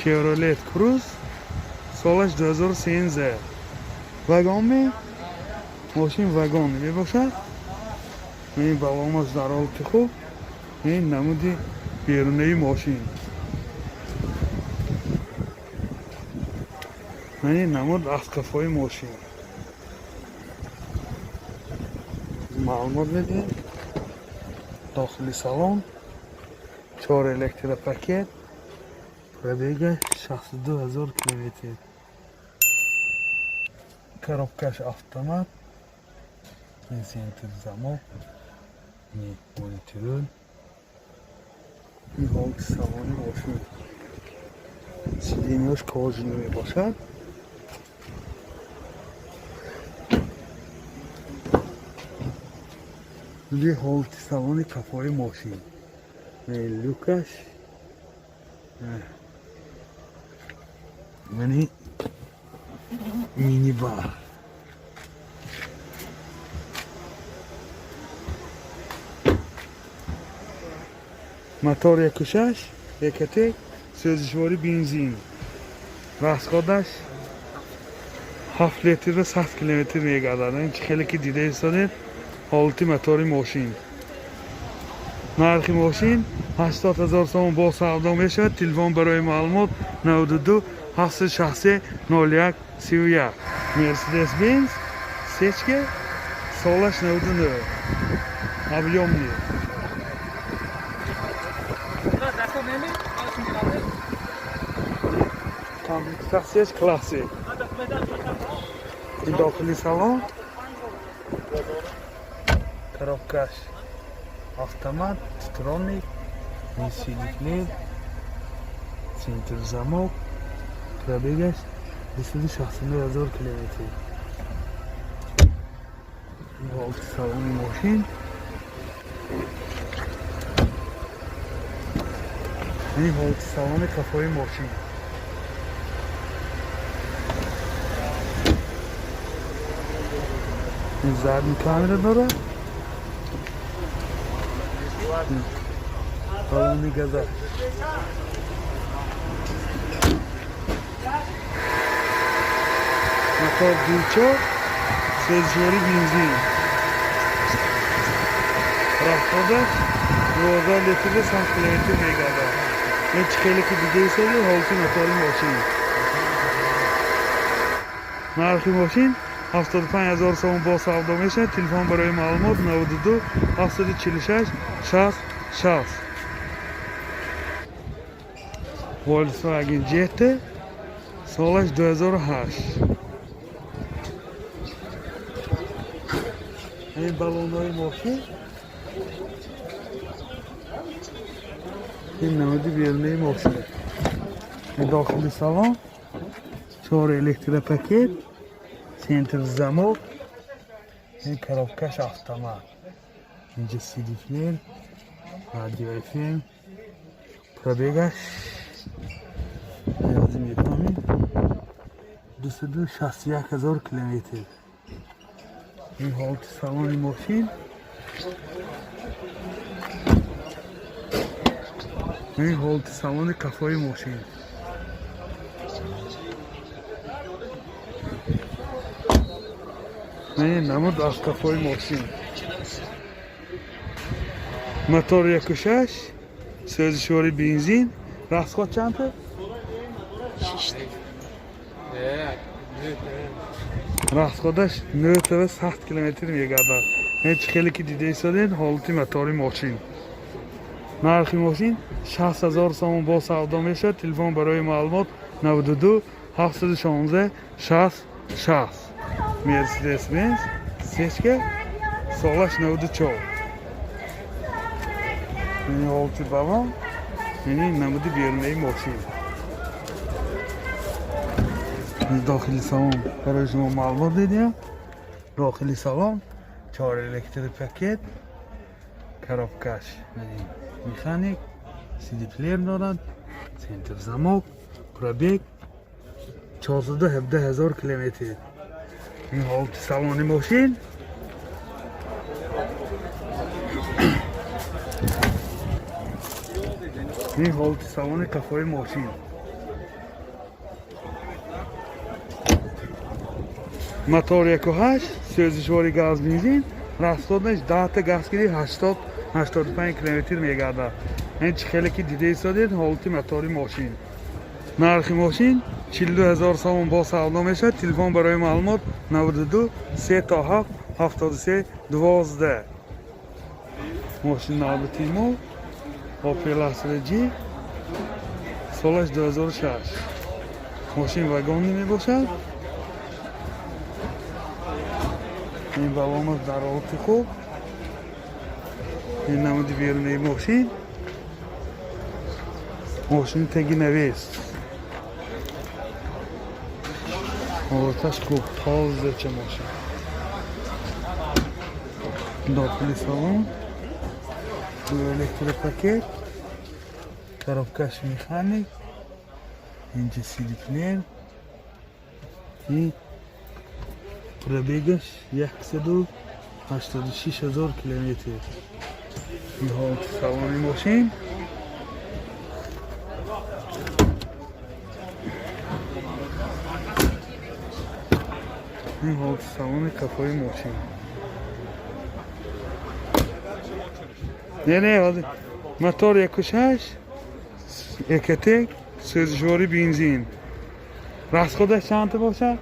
Chevrolet Cruze, солаш 2013. Вагон ме? Мошин вагон мебошад. Ин балонаш дар ҳолати хуб. Ин намуди берунаи мошин. Ин намуд аз қафои мошин. Маълумот медиҳем. Дохили салон чор электропакет, пробега 62 ҳазор километр, коробкаш автомат, ин центр замок, ин монитор, ин ҳолати салони мошин, сиденияш кожаный мебошад. Ли ҳолати салони қафои мошин, люкаш, мани минибар. Мотор 1.6 Ecotec, сӯзишворӣ бензин, расходаш 7 литрро 100 километр мегардад. Ин чӣ хеле ки дида истодед, ҳолати мотори мошин. Нархи мошин 80 ҳазор сомон, бо савдо мешавад. Телефон барои маълумот 92 763 01 31. Мерседес Бенз сечка, солаш 99, объемный. Комплектацияш классик. Ин дохили салон, коробкаш автомат, троник, CD плеер, центр замок, пробегаш 269 ҳазор километр. Ин ҳолати салони мошин. Ин ҳолати салони қафои мошин. Ин задний камера дорад. Балони газа. Мотор 2.4, сӯзишворӣ бензин. Расходаш 12 литрро 100 километр мегардад. Ин чӣ хеле ки дида истодед, ҳолати мотори мошин. Нархи мошин 75 ҳазор сомон, бо савдо мешавад. Телефон барои маълумот 92 746 60 60. Volkswagen Jetta, солаш 2008. Ин балонҳои мошин. Ин намуди берунаи мошин. Ин дохили салон, чор электропакет, центр замок, ин коробкаш автомат. Инҷа CD плеер, радио FM, пробегаш ҳозир мефаҳмем, 261 ҳазор километр. Ин ҳолати салони мошин. Ин ҳолати салони қафои мошин. Ин намуд аз қафои мошин. Мотор 1.6, сӯзишворӣ бензин, расход чанд? Расходаш 9 100 километр мегардад. Ин чӣ хеле ки дида истодед, ҳолати мотори мошин. Нархи мошин 60 ҳазор сомон, бо савдо мешавад. Телефон барои маълумот 92 716 60 60. Мерседес Бенз сечка, солаш 94. Ин ҳолати балон, ини намуди берунаи мошин. Дохили салон барои шумо маълумот медиҳам. Дохили салон чор электропакет, коробкаш механик, CD плеер дорад, центр замок, пробег 417 ҳазор километр. Ин ҳолати салони мошин. Ин ҳолати салони қафои мошин. Мотор 1.8, сӯзишвори газ бензин, расходаш 10 та газ гири 80 85 километр мегардад. Ин чӣ хеле ки дида истодед ҳолати мотори мошин. Нархи мошин 42 ҳазор сомон бо савдо мешавад. Телефон барои маълумот 92 3 то 7 73 12. Мошин навбати мо Opel Astra G, солаш 2006. Мошин вагонӣ мебошад. Ин балонаш дар ҳолати хуб. Ин намуди берунаи мошин. Мошини теги навест. Ҳолаташ хуб, тозача мошин. Дохили салон ду электропакет, коробкаш механик, инҷа CD плеер и пробегаш 186 ҳазор километр. Ин ҳолати салони мошин. Ин ҳолати салони қафои мошин. Не, ҳозир мотор 1.6 Ecotec, сӯзишвори бензин. Расходаш чанд бошад?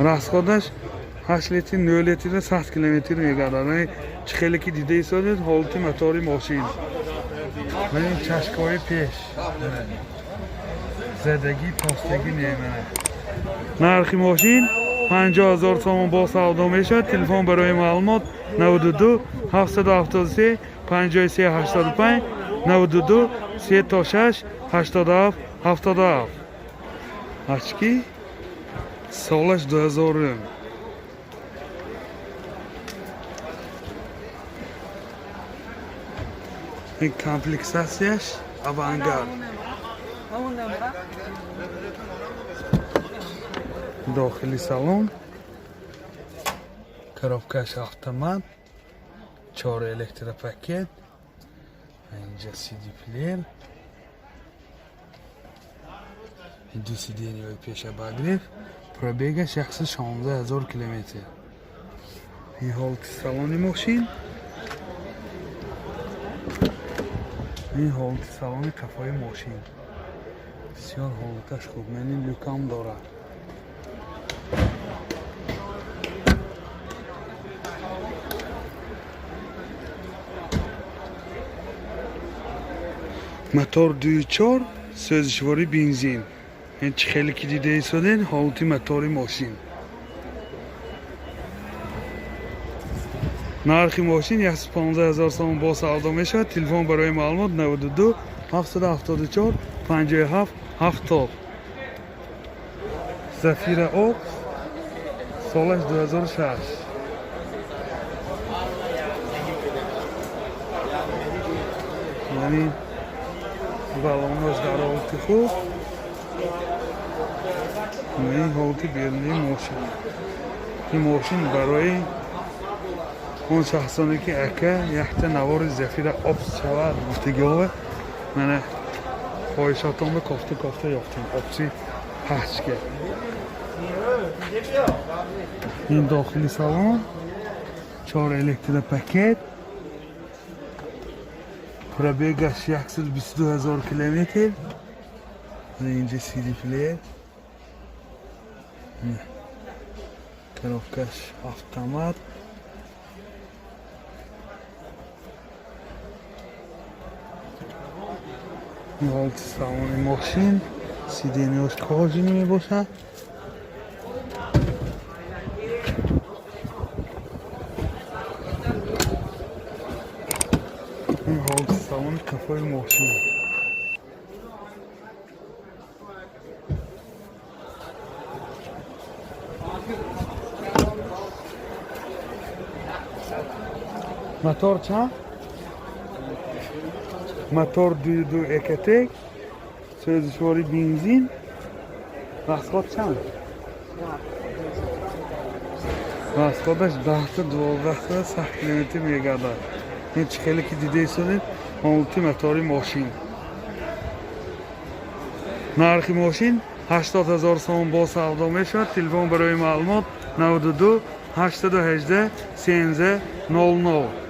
Расходаш 8 литр, 9 литрда 100 километр мегардад. Яъне чӣ хеле ки дида истодед ҳолати мотори мошин. Ин чашкаҳои пеш. Задагӣ, постагӣ немана. Нархи мошин 50 ҳазор сомон бо савдо мешавад. Телефон барои маълумот 92 773 53 85, 92 3 то 6 87 77. Очки, солаш 2000. Ин комплектатсияш Авангард. Дохили салон коробкаш автомат, чор электропакет, инҷа CD плеер, ду сиденьяҳои пеша обогрев, пробегаш 116 ҳазор километр. Ин ҳолати салони мошин, ин ҳолати салони қафои мошин. Бисёр ҳолаташ хуб, яъне люкам дорад. Мотор 2.4, сӯзишвори бензин. Ин чӣ хеле ки дида истодед ҳолати мотори мошин. Нархи мошин 115 ҳазор сомон бо савдо мешавад. Телефон барои маълумот 92 774 57 70. Зафира Опс, солаш 2006. Яъне балонаш дар ҳолати хуб. Ин ҳолати берунии мошин. Ин мошин барои он шахсоне ки ака якта навори Зафира Опс шавад гуфтагиҳова, мана хоҳишотонро кофта кофта ёфтем. Опси пачка. Ин дохили салон, чор электропакет, пробегаш 122 ҳазор километр. Инҷа CD плеер, коробкаш автомат. Ин ҳолати салони мошин, сиденьяш кожаный мебошад. Ин ҳолати салони қафои мошин. Мотор чанд? Мотор 2.2 Ecotec, сӯзишвори бензин. Расход чанд? Расходаш 10 та 12 100 километр мегардад. Ин чӣ хеле ки дида истодед ҳолати мотори мошин. Нархи мошин 80 000 сомон бо савдо мешавад. Телефон барои маълумот: 92 818 13 00.